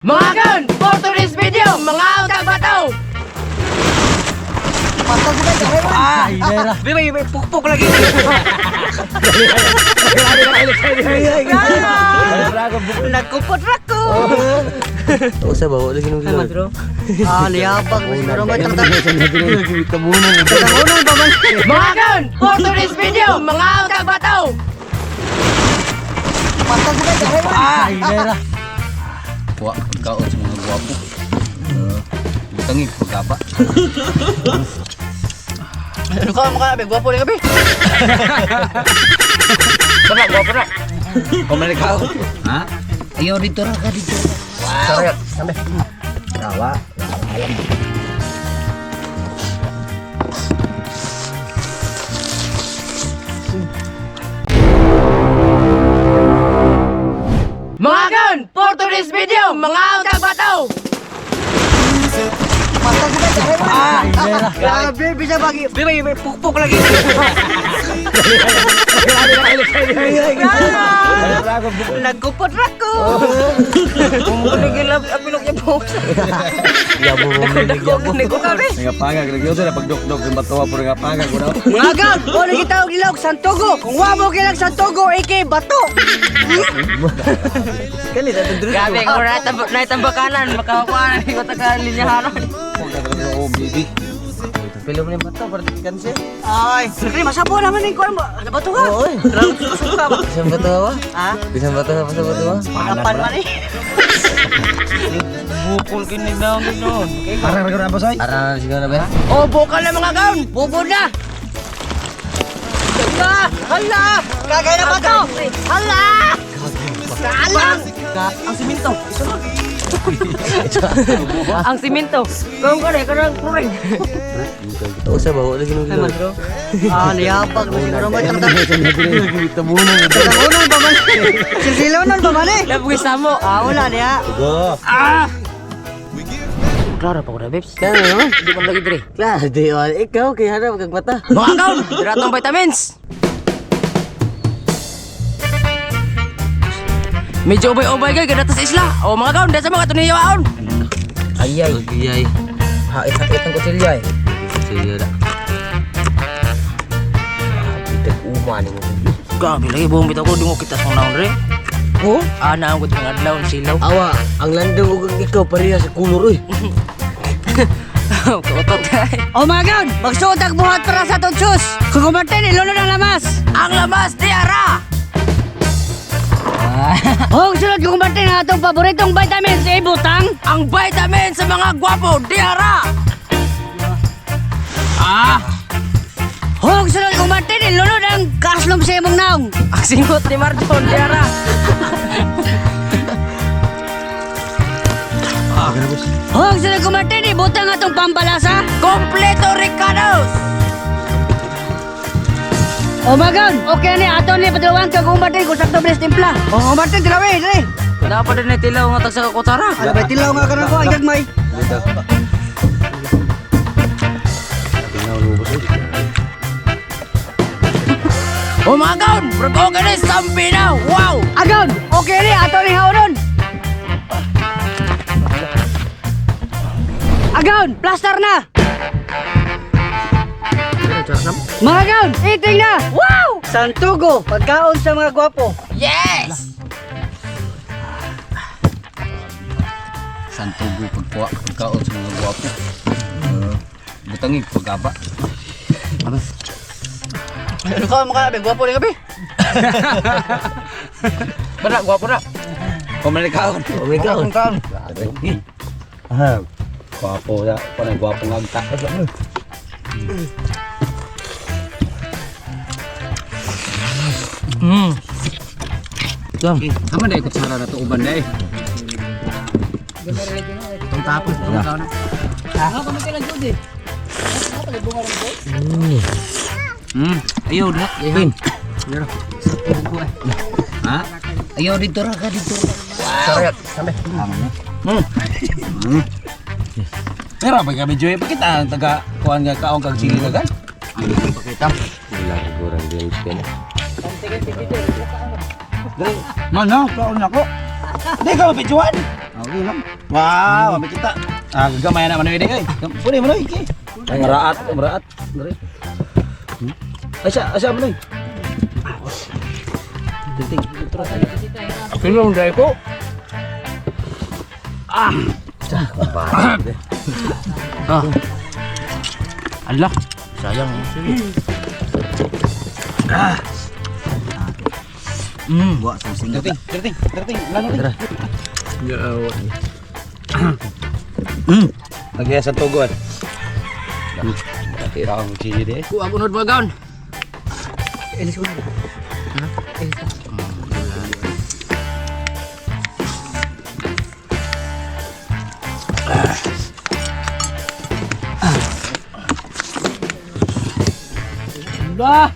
Mga gan, for today's video, mga utang bataw! Ah, Di ba, may pukpok lagi. Nagkupot rako. Usa ba wala ginong gilod. Ah, liyabag mo siguro mo tang Tabunan pa man. Mga gan, for today's video, mga utang bataw! Ah, Wa pagkaon sa mga gwapo. Butangi pagkaba. Ano ka mukha be gwapo ni gabi. Tara, gwapo na. Kumain ka. Ha? Ayaw dito ra ka dito. Sarap. Sambe. Rawa. Alam. Mga gan, for today's video, mga utang bataw! Ah, grabe bisa bagi. Di ba, may pukpok lagi. Nagkupot rako. Kung gilab apilok niya po. Yabo mo Dako ni ko gabi. Nga pangag lagi na pagdukdok ng batuwa puro nga pangag ko na. Mga gan, wala kita og ilog Santogo. Kung wa mo kilag Santogo, iki bato. Kani ta dudro. Grabe, kung naitambakanan, makakuha na ko taga linyahanan. Oh baby. Pilo mo ni bato para di kanse. Ay, kani masapo naman ning kuan ba? Ano bato ka? Oy. Suka ba? Bisan bato ba? Ha? Bisan bato ba sa bato ba? Panapan man eh. Bukol kinig na noon. Para ra ba say? Ara na siguro ba? O, bukal na mga gaon! Bubod na. Hala! Hala! Kagay na bato! Hala! Hala! Ang simento. Ang simento. Kung kani, kanang kuring. Usa ba wala ginong gilod. Ah, liyabag mo siguro mo tang Tabunan. Tabunan pa man. Silsilonon pa man eh. Labugi samo. Ah, wala niya. Go. Klaro pa ko na, babes. Klaro naman. Hindi man lagi dire. Klaro di wala ikaw kay hanap kag mata. Mga gaon, dira tong vitamins. Medyo ubay-ubay kay kada sa isla. O mga gaon, dasa mga tuniyawaon. Ayay. Ayay. Hait-hait ang kutsilyo ay. Kutsilyo na. Bitag uma ni mo. Grabe lagi buong bitaw ko dungo kita sa naon re. Oh? Ana ang kuting adlaw silaw. Awa, ang landong ug ang ikaw pareha sa kulor oy. Kautot. Oh mga gaon, magsuot ang buhat para sa atong sus. Kung kumartin, ilunod ang lamas. Ang lamas di ara. Hong sunod kung kumartin ang atong paboritong vitamins, ibutang. Ang vitamin sa mga gwapo di ara. Ah, Hong sunod kung kumartin, ilunod ang kaslom sa imong naong. ang singot ni Marjon di ara. Hong sunod kung kumartin, ibutang atong pambalasa. Kompleto Ricardos. Oh mga gaon, okay ni ato ni padulungan kag kumartin kung sakto bilis timpla. Oh kumartin, tilawi, dali. Dapat din tilaw nga tag sa kutsara. Ano ba tilaw nga karon ko ay gagmay. Dito. O mga gaon, bro okay ni sampi na. Wow! Agaw, okay ni ato ni haonon. Agaw, plaster na. Mga gaon, eating na. Wow! Santugo, pagkaon sa mga gwapo. Yes! Santugo pagkuha pagkaon sa mga gwapo. Butangi pagkaba. Ano ka mukha be gwapo ni gabi? Bana, gwapo na. Kumain ka. Omega. Kaon. Ah. Gwapo na, panay gwapo nga agta. Tama na ikot sara na to uban na eh. Itong tapos, itong kaon na. Ayaw na. Pin. Ha? Ayaw dito ra ka dito. Sarap. Sambe. Pero pag kami joy pakita ang taga kuan nga kaong kag sili dagan. Pakita. Wala kurang din siya. Mano, kaon nako. Di ka mapijuan. Okay lang. Wow, may kita. Ah, gamay na manoy day oy. Puni manoy kay. Maraat, maraat. Dere. Asa, asa manoy. Titing, utro tayo. Kilong dai ko. Ah. Ala. Sayang eh. Wa sa singot. Titing, titing, titing. Lalo Tara. Nagya sa tugon. Tira ang chili day. Kuha gunod mga gaon. Ilis ko na. Ilis ko. Bah.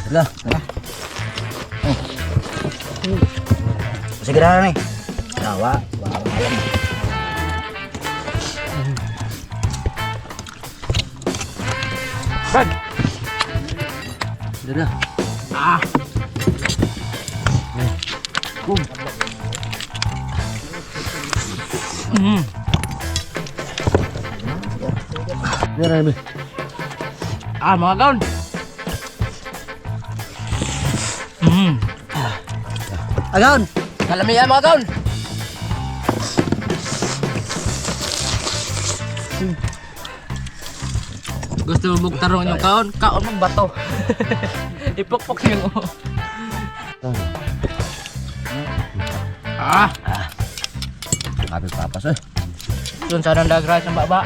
Tara, tara. Oh. Sige na ni. Tawa, wa alam. Brad. Tara. Ah. Tara, be. Ah, mga gaon. Agaon. Kalamian mga gaon. Gusto mo bugtarong yung kaon? Kaon mo bato. Ipokpok yung Ah, Happy papas eh. dun sa nang rice ang baba.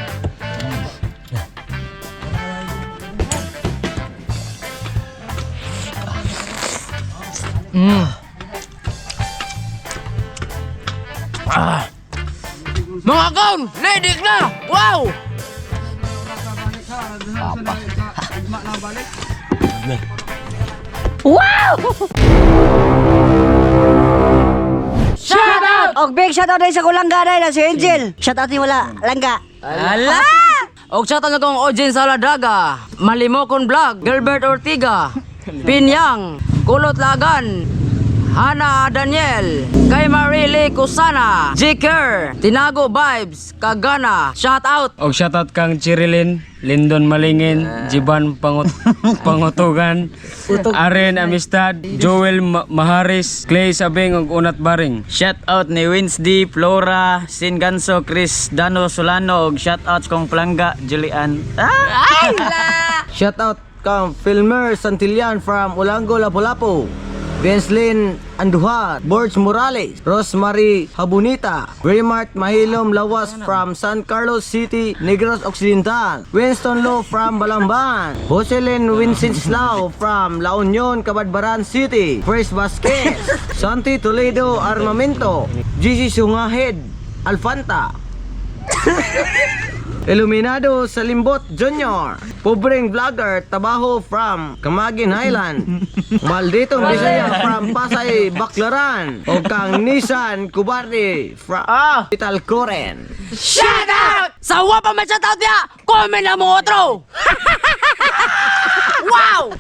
Ah. Mga kaon, ready na! Wow! Wow! Shout out! Og big shout out din sa kulangga dai na si Angel. Shout out ni wala langga. Ala! Og shout out na kong audience sa Ladaga, Malimokon Vlog, Gilbert Ortiga, Pinyang, Kulot Lagan, Hana Daniel, kay Marily Kusana, Jiker, Tinago Vibes, Kagana, shout out! Og shoutout kang Chirilin, Lindon Malingin, Jiban Pangut Pangutugan, Aren Amistad, Joel Maharis, Clay Sabing ug Unat Baring. Shout out ni Wednesday, Flora, Singanso, Chris, Dano Solano og shout out kong Plangga, Julian. Ah! Shout out kang Filmer Santillan from Ulango, Lapu-Lapu. Vincelin Andujar, Borge Morales, Rosemary Habunita, Raymart Mahilom Lawas from San Carlos City, Negros Occidental, Winston Low from Balamban, Jocelyn Wincenslao from La Union, Cabadbaran City, First Vasquez, Santi Toledo Armamento, GC Sungahid, Alfanta, Iluminado Salimbot Jr. Pobreng Vlogger Tabaho from Kamagin Highland. Malditong Bisaya from Pasay, Baclaran. O kang Nissan Kubardi from Italcoren. Shout out! Sa wapa man shout out niya, comment na mo otro! Wow!